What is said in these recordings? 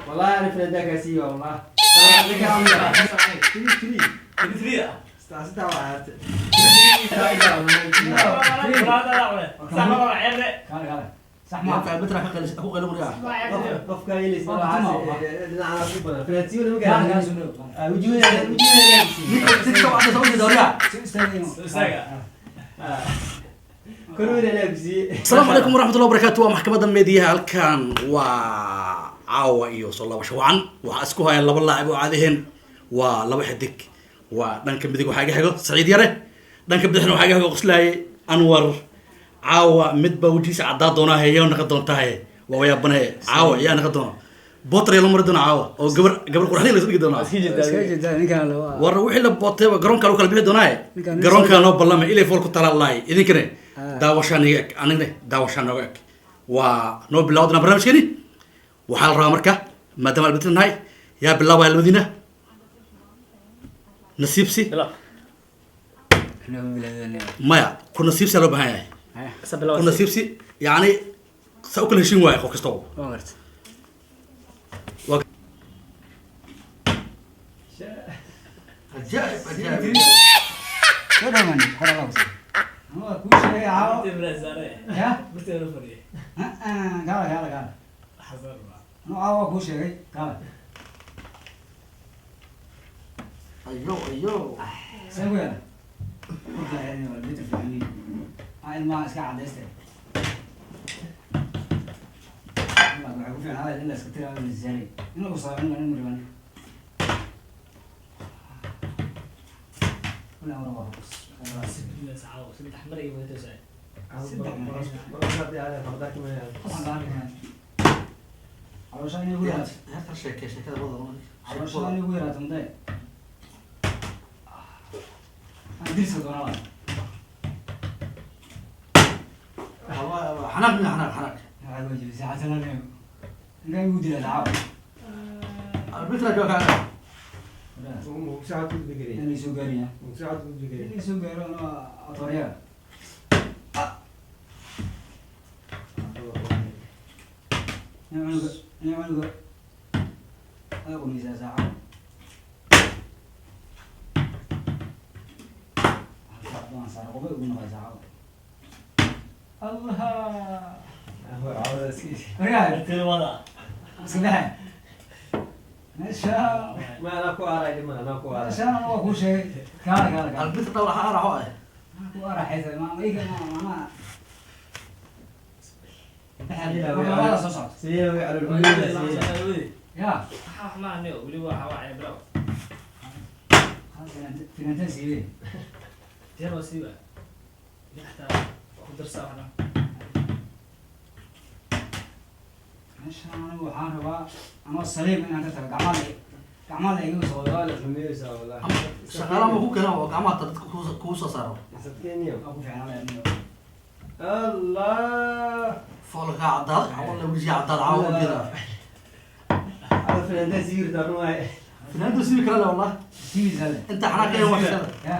والله اعرف ان ذاك سي والله. 3 3 3 6 Kaale kaale, sax ma Albitra ka qaylis ku qaylo muriyaa. Qofka yelis dhinaca ku badan finansiyo lama Kaale kaale garan soo dhow. Wujuuda wujuuda. Ninka TikTok hadda soo jeeda wariyaa. Si istaagay. Istaaga. Korweyn laabsiye. Asalaamu calaykum waraxmatullahi wabarakaatu. Waa maxkamadda meediyaha, halkan waa caawa iyo soo laabasho wacan. Waxaa isku haya laba laacib oo caadiheen, waa laba xidig. Waa dhanka midig waxaa iga xigo Saciid Yare, dhanka bidixna waxaa iga xigo Qoslaaye Anwar. Caawa midba wejigiisa caddaa doonaa, yaa naqon doontahay? Waa wayaabanahe, caawa yaa naqon doona? Botter yaa loo mari doona caawa oo gabar gabar qurxin la dhigi doonaa? Iska jeedaa ninkan la waa. War wixii la bootay garoonka lagu kala bixi doonaaye. Ninkaan Garoonka noo ballamay ilay fool ku talaalaay idinkane. Ah. Daawashaan iga eg, anigane daawashaan nooga eg. Waa noo bilawdana barnaamijkeeni. Waxaa la rabaa marka, maadaama albitin nahay, yaa bilaabaya labadiina nasiibsi? Maya, ku nasiibsi loo baahan yahay. Ku nasiibsi, yacni saa u kala heshin waaye qof kastaba. Waa garta. Waa ajaa'ib ajaa'ib. Soo dhawaan kor Allah usoo. Waa kuu sheegay caawa. Ya? Kaale kaale kaale. Anuu caawa waa kuu sheegay. Kaale. Ayo ayo. Saan ku yeelay? Marka ayadii waa bitir fiican yihiin. Ah, ilmaha iska cadayste. Ilmaha waxay ku fiican in la iska tiraayo la zaalay. In lagu saaro in la nin murban. Wala wala wala. Waxaan baan caloosha inay ugu yaraato. Heerta sheekee sheekada wada. Caloosha inay ugu yaraato mudee. Aan dirsa doonaa laa. Xanaaq mina, xanaaq xanaaq. Waxaa loo jebisay xasan aniga. Ninkan igu dilaa caawa. Albitra joogaa. In la soo gaariyaa. In la soo gaaro anoo atooryaga. Nin cunuga, nin cunuga. Adaa qumaysaa saaca. Hal saac baan saara, qubay ugu noqday saaca. Allah. Waryaa, iska baxay. Meesha, meeshaan waa kuu sheegay. Kaale kaale kaale. Albitra dawla araxo ah. Ku araxaysa, ma iga ma ma. Labada soo socota. Ya. Finantan siibey. Meeshaan anigu waxaan rabaa anoo saliim inaan ka tago, gacmaha gacmaha la iga soo. Shaqaalaha ma ku keenaa oo gacmaha dadka kugu soo saaro? Waa ku fiicnaa aniga. Allah. Foolka caddaad walla, wejiga caddaad caawa ujeeda. Finaantu sibi kara le wallah. Siibiisa le. Inta xanaaq ee wax shaqada. Ya.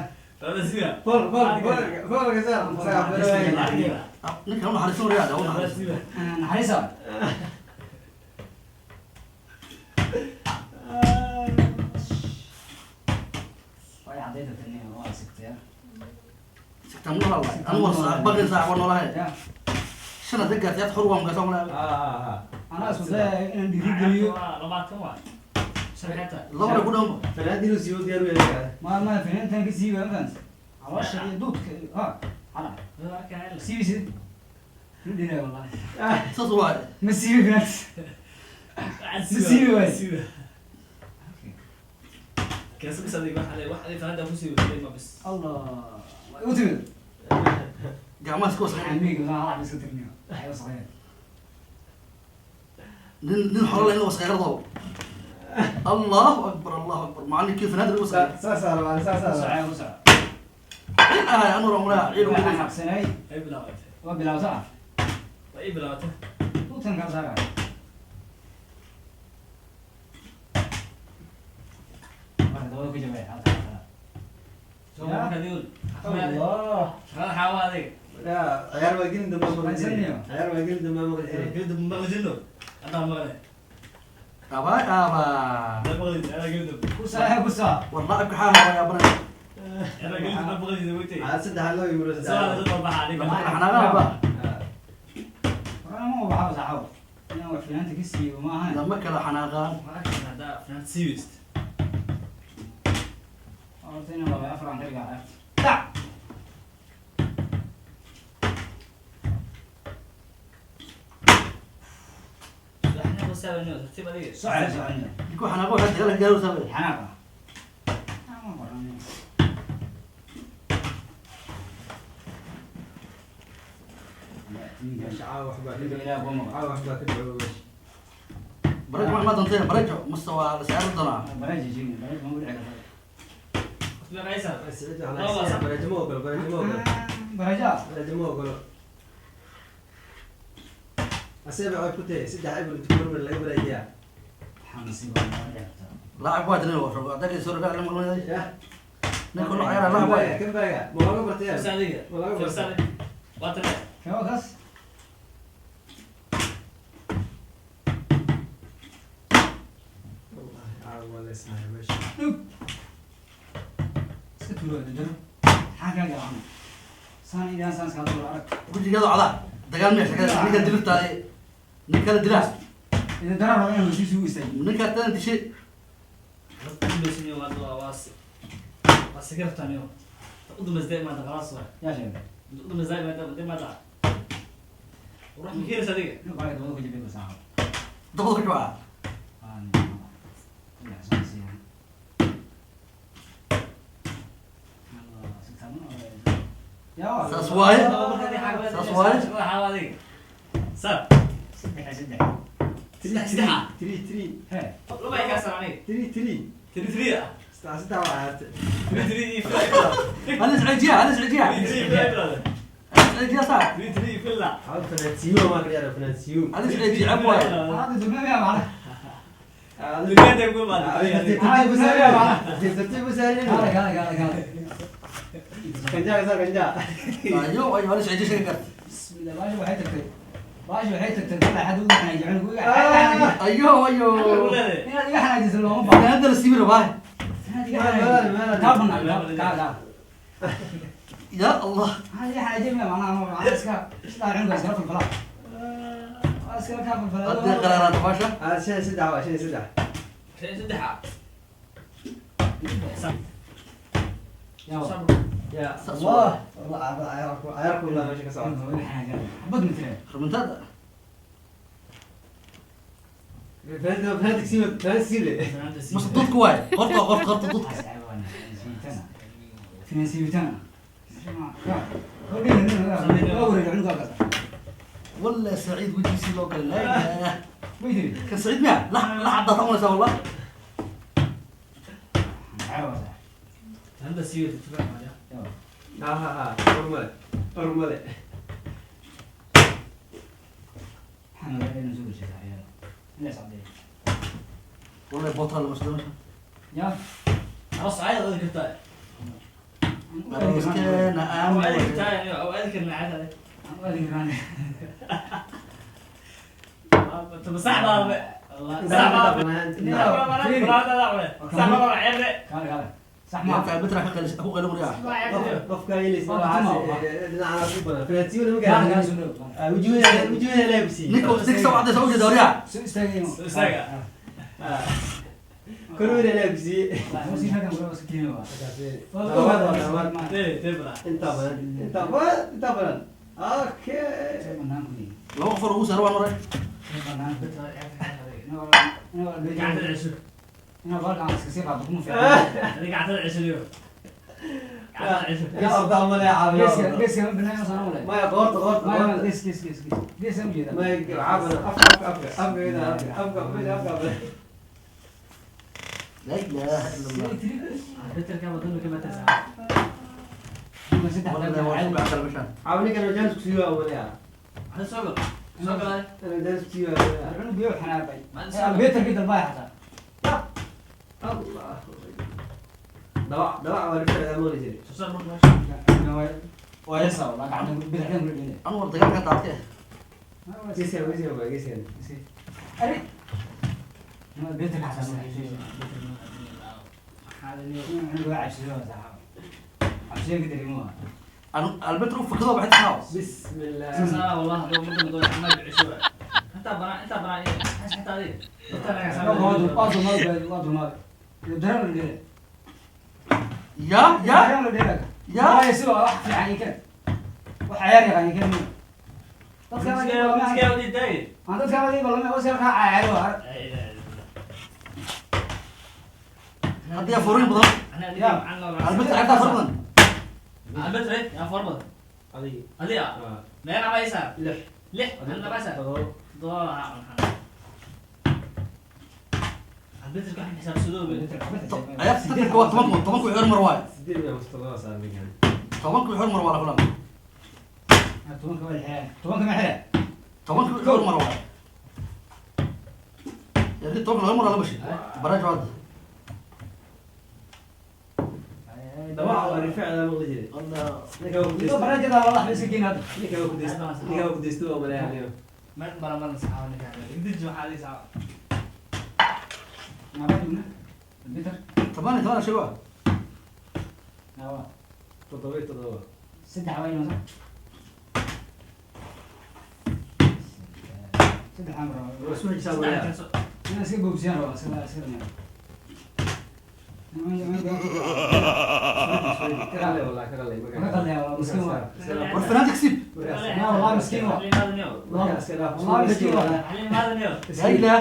Ninka u naxariisan waryaa, u naxariisan. Naxariisa. Way cadayda tani waa sigtaya. Sigtaan noolaa waay anwar saac baqin saac waa noolahay. Ya. Shan hadday gaartay yaad xor waa magaasa malaa. Anaa isku dayaya inaan dhiirigeliyo. Labada ku dhanba. Ma finantan ka siiba ma fahanti. Caloosha iyo duudka ha. Cala. Siibisid. Ma dhinayo wallahi. Saas waay. Ma siibi finant. Ma siibi waay. Allah. Waa igu timid. Gacmaha iska wasaqeyn. Amiga ma hal iska tirniyo. Waxay wasaqeen. Nin nin xoolo leh in la wasaqeyn rabo. Allahu akbar, allahu akbar, macallinkii finaanta lagu wasaqeyn. Socay u soco. Ciil ahay anwar aan ciil Waxaan ugu xaqsanay. Waa bilowta ah. Duudkan kala saaraya. Marka dabada ku jabay. Hal hal. Allah. Ciyaar waa gelin dambe maqli jiray. Ciyaar waa gelin dambe maqli jiray. Aba aba. Ku saa. War laacibka xaaha waa yaabanaya. على saddex loo yimiro saddex. Lama kala xanaaqaan ba. Warama waxaa saxaw. Inaan wax finaanta ka siibo ma ahan. Lama kala xanaaqaan. Horta inaan laba afar aan ka dhigaa ciyaarta. Tac. Socod socod. Ninkuu xanaaqo waxaa dagaalka gaaro saabay. Xanaaqa. Ama qoran. Meesha caawa waxbaa ka Ninka ilaah buu caawa waxbaa ka dhaco meesha. Barajo ma doonteen barajo mase waa la saaran doonaa. Baraji sheegin, baraji ma dhici kartaa. Siciid waxaa laga siyaa barajo ma ogolo, barajo ma ogolo. Baraja. Barajo ma ogolo. Asee bay cod ku tahay saddex eber inta kormar laga barajiyaa. Waxaa nasiib ah, ma dhici kartaa. Laacib waa dilay waa dagay soo raac lama kulmay. Yah. Ninka loo ciyaara laacib waa. Kan baraga ma laga bartay? Ma laga bartay? Kee kaas? Wallahi caawa waa la isnaayo meesha. Iska tuuro daro. Maxaa kaa gacan? Saan idaan saan iska tuuro arag. Wejigeedu cada dagaal meesha ka ninka dilirtaa ninka la dilaa Idan daro rabo inuu heshiis ugu istaajiyo. ninka tan dishay. Yaa sheegay. Inuu qaaliga dabada ku jabiyay bas aha. Dabada ku jabaa. Ah, nin. Yaa saan siiyay. Allah, si taban oo. Yaa. Saas waaye. Saas waaye. Saddex saddex. Three three. Hee. Three three. Saddex saddex waa ciyaartay. هل iscijiya hal iscijiya hal iscijiya saa Caawa finaansiyo maa ka ciyaara finaansiyo. hal iscijiya cab waaye. Hada dulmiya macna. Tartiib u saarin. Tartiib u saarin. Kaale kaale kaale kaale. Ganja ka saar ganja. Ayo ayo hal iscijiya sheegi karta. Bismillah, baashi waxay tagtay. Baashi waxay tagtay dad axad ugu xanaajin ugu xanaajin. Ayo ayo. Inaad iga xanaajiso looma baahna. Hadda la siibir waa. Inaad iga xanaajiso. Kaa banaan, kaa kaa. Ya Allah. Maxaa iga xanaajin macnaha macnaha iska sidaa cunuga iskala falfalaa. Waa iskala kaa falfalaa. Hadda qaraaraad baasha. Ah, shan saddex waa shan saddex. Yaa waa. Ya Saas Allah. Wallah ciyaarku ciyaarku ilaa meesha ka socota. Cunuga waa iga xanaajin. Xabad ma tiraahdo. Rumuntada. Finaanti finaanti sii finaanti sii le. Mase dudku waay. Qorta qorta qorta dudka. Waxaas ceeb waa finansiibitana. Finansiibitana. Yaa. Waa wareegay cunuga halkaas. ولا سعيد وجهي لو قال لا إله. Way tiri. كان سعيد ميا لا لا عضت أول سوا والله. Ceeb waa sax. Yaa waa. Ha ha ha. Ormale. Ormale. Waxaan ogaa inuu soo gashay saaxiibada. In la is caddeeyo. والله بطل مسلم. Yaa. مسكين أنا. Aan u adeegi karnaa. Kaale kaale. Sax ما ma. في بترك أكو قلم رياح. Qofka yeelaysa dhinaca ku badan. Finaansiyo lama Kaale kaale garan. soo dhow. Wujuuda wujuuda leebsi. نيكو نيك سوى عدة سوى دوريا. Soo istaagay. Soo istaaga. Korweyn leebsi. Waa sii ragan waa iska keenay waa. Inta badan inta badan inta badan. Okay. Soo banaan ku yihiin. لو غفر هو سروان مرة. Soo banaan. Inaa inaa baalkan iska sii qaado kuma fiicna. Ya arda ma la caawiyo. Geeska geeska ma banaan soo noqday. Ma qoorta qoorta Ma qoorta. gees gees gees gees. Gees aan jeedaa. Ma caabana afka afka afka afka afka afka afka afka. لا إله إلا الله. Saddex والله هو شو بعد المشان. Caawini kana jaanis ku siiyo awalaya. Ana jaanis ku siiyo awalaya. Cunug iyo xanaaqay. Albeetarkii dalbaa xataa. Allah. Dawac dawac waa rifta ma jiray. Waa yasa walaa gacanta bidixdan kula dheelay. أنا ورد قال كنت أعطيه. Geesigan geesigan waa geesigan. Ari. Beerta ka xasaabsan. Waa cabsiyo saaxiib. Cabsiyo ka dareemo. Albetro fakado baxay tahay. بسم الله. والله لو ممكن نقول ما بعيشوا حتى بنا انت بنا حتى هذه. Waa dulmaad, waa dulmaad. Dareen la dheer. Ya ya Dareen la dheer. Ya. Waa si wax fiican kan. Wax ciyaar yaqaan kan. Dadka aan dadka la ballan oo soo raaca ciyaar waa. Haddii furin badan. Albetro xataa furin badan. البتر يا فربط. adiga. هذه ما انا بايسا. Lix. لح انا بايسا. Todoba. ضاع البتر كان حساب سدوب. Ayaa tatarka waa 10 10 ku xor mar waay. Sideed iyo todoba saaran ninkan. 10 ku xor mar waa la kulama. 10 waa xeer. 10 ma xeer. 10 ku xor mar waay. Yadii 10 loo mar la bashi. Baraj waad. Dawaca waa rifaacda maqli jiray. Ninka waa ku Iyo deysto. barajada walax iska keenaad. Ninka waa ku deysto. Ninka waa ku deysto waa malaha. ما بلا ما نصحى ندج وحالي صعب. Ma baduna. Beter. 8 8 shay waa. Nawa. 7 iyo 7. 3 waa inuu. 3 amro. Waa isku xisaab walaal. Ina iska goobsiyaan rabaa, iska iska dhameeyo. Ka qalay wallahi, ka qalay. Ka qalay waa miskiin waa. War fanaanka kasib. لا والله مسكين waa. Markaa iska dhaaf. والله مسكين waa. La ilaah.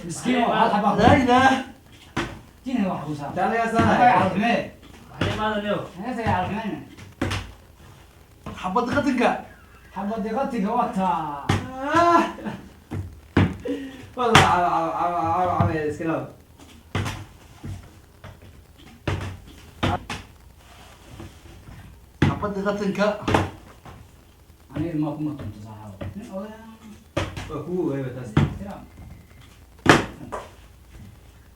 مسكين waa hal xabaa. La ilaah. Jina wax ku saar. Taa laga Ay saaraya. calxumee. Ay calxumee. Xabad qatinka. Xabad qatiga wata. Wallah caw caw caw caw iska dhaaf. Xabad qatinka. Aniga ma kuma tunto saaxiib. Nin oday Waa kugu ogaayba taas. ixtiraam.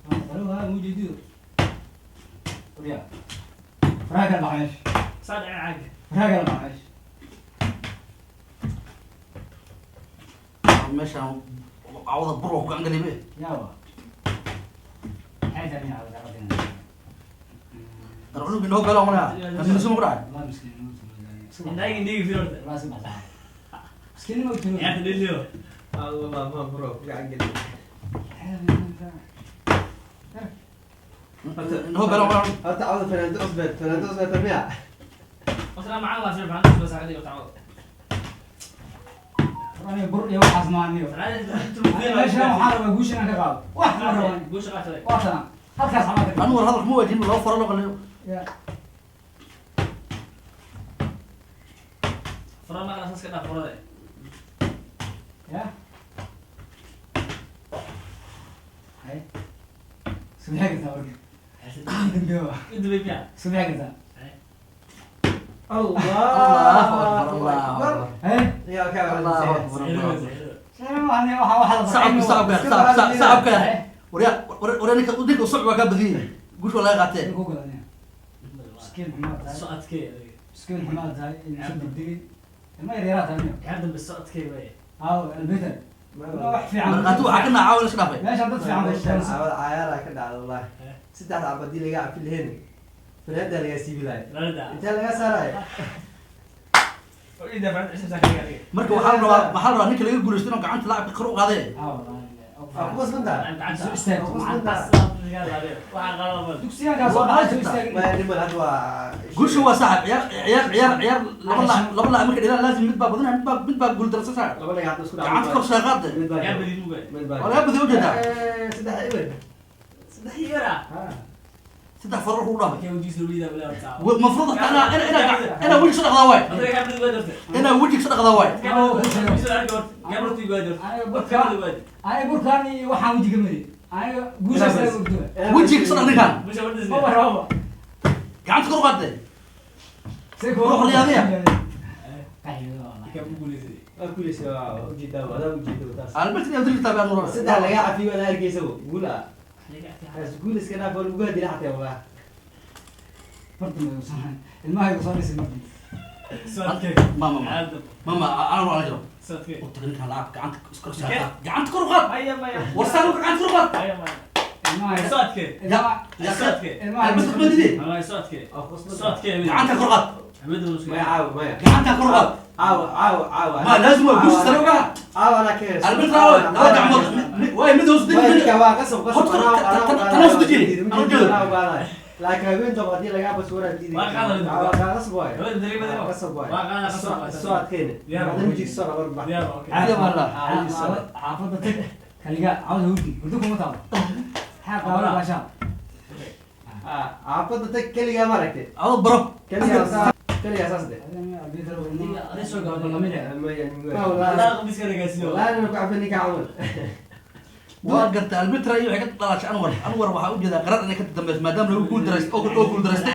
Waan qaruha mujidiyo. Kuriya. Faraga baxash. Faraga baxash. Meeshaan cawada bur waa ku gacan galay be. Yawa. Maxay tahay cawada qatiga? Dar cunug inoo galo mana. Kan soo ku dhacay. والله مسكين. والله سبع ساعات. مسكين ما قلت له. Allah ma bro ku gacan gelin. Inoo galo mana. Horta cawda fanaando cusbeed, fanaando cusbeed miya? أنا بر يا واحد ما عندي. أنا meeshaan waxaan rabaa guusha inaan ka qaado. Wax ma rabaan. Waa tan. Halkaas xamaad ka. Anu war hadalka ma waajin loo faro loo qaliyo. Ya. Ya. Hay. Subax ka tawarka. Dambe waa. Subax ka taa. Allah Allahu akbar, Allahu akbar. Hay. Ya ka Allahu akbar. Saan waxaan waxa waxa la Sacabka sacabka sacabka sacabka. Warya warya ninka ninka usoo waa ka badiyay. Guush waa laga qaatay. Ku gadanaya. Miskiin xumaad tahay. Miskiin xumaad tahay. Ilma degdegay. Ilma yar yaraa tahay. Haa, albeter. Wax fiican. Marqaatu waxaa ka naacaa iska dhaafay. Meeshaan dad fiican bay Meeshaan cawada cayaaraa ka dhacda wallahi. 3 xabadii laga cafi lahayn. Fanaandaa lagaa siibi lahay. Intee laga saaraya? Marka waxaa la rabaa ninka laga guulaysto inuu gacanta laacibka kor u qaadee. Haa, wallahi. Waa ku qasbantahay. Soo istaag. Waa ku qasbantahay. Dugsiyaankaa soo baxay soo istaagin. Maya niman hadda waa Guushu waa saaxib ciyaar ciyaar ciyaar ciyaar laba laac marka dhilaan laazim mid baa badanaya mid baa guul darsan saaxib. Laba dhagax hadda isku dhacdo. Gacanta kor soo qaade. Mid baa Yaa badiyay muga. Mid baa Waa laga badiyay ujeedaa. 3-0. 3-0. Ha. 3 farar ku dhaafay. Mafruud ana ana ana ana wejiga soo dhaqdaa waay. Ana wejiga soo dhaqdaa waay. Aniga burkaan iyo waxaan wejiga mari. Aniga guushaas ayaa ogduwa. Wejiga soo dhaq ninkan. Maba rabo. Gacanta kor u qaade. See ku Ruux riyaadiya. Waa kuuleysay, waa ujeedaa, waa adaa ujeedaa taas. Albert iyo Abdul Tabi Anwar. 3 laga cafiyo adaa arkaysa guul ah. Taas guul iska dhaaf, waa lagu hadila xataa wallahi. Fartan bay u soo ilmaha igu soo dhisay markan. Socodkee. Ma ma ma Ciyaar dambe. ma ma aan wala jiro. Socodkee. U tag ninkan lacag gacanta iskor saar, gacanta kor u qaad. Maya, maya. War saan gacanta kor u qaad. Maya, maya. Ilmaha yar- Socodkee. ilmaha- Ya Socodkee. ilmaha Albert kuma dide. Maya, socodkee. Oo qosla. Socodkee. Gacanta kor u qaad. Axmed wuu isku Maya caawa maya. Gacanta kor u qaad. Caawa caawa caawa. Ma laazim waa guusha sare uga. Caawa anaa ka heeso. Albert raawe laba gacmood waay mid hoos Maya dejin. ninka waa qasab qasab. Hor Anaa- tan hoos deji. anaa- Anaa jeedo. anaa ogaanaya. Laakiin haweentu haddii lagaa baso waraa diidi. Waa qaadan. Waa qasab waaye. Haweentu dariiq badan Waa qasab waaye. waa qaadan, qasab waaye. Soo adkeyne. Diyaar. Haddana wejigiisa soo dhabar bax. Diyaar, okay. Caadi waa la. Caadi soo. Xaafadda tag. Kaligaa cawda hurdi. Hurdo kuma taalo. Maxaa qaabala baashaan? Ah, xaafadda tag keligaa ma aragtay. Adoo baro. Keligaa keligaa saas de. Albitar Adiga, adiga soo gabadha. lamid ah. Maya, wallaahi. Wallaahi qamiska lagaasiiyo. Wallaahi inuu ku cafin ninka camal. Waa garta Albert iyo waxay ka dhalashay Anwar. Anwar waxaa u jeedaa qarar inay ka dambayso maadaama lagu guul daraystay oo guul daraystay.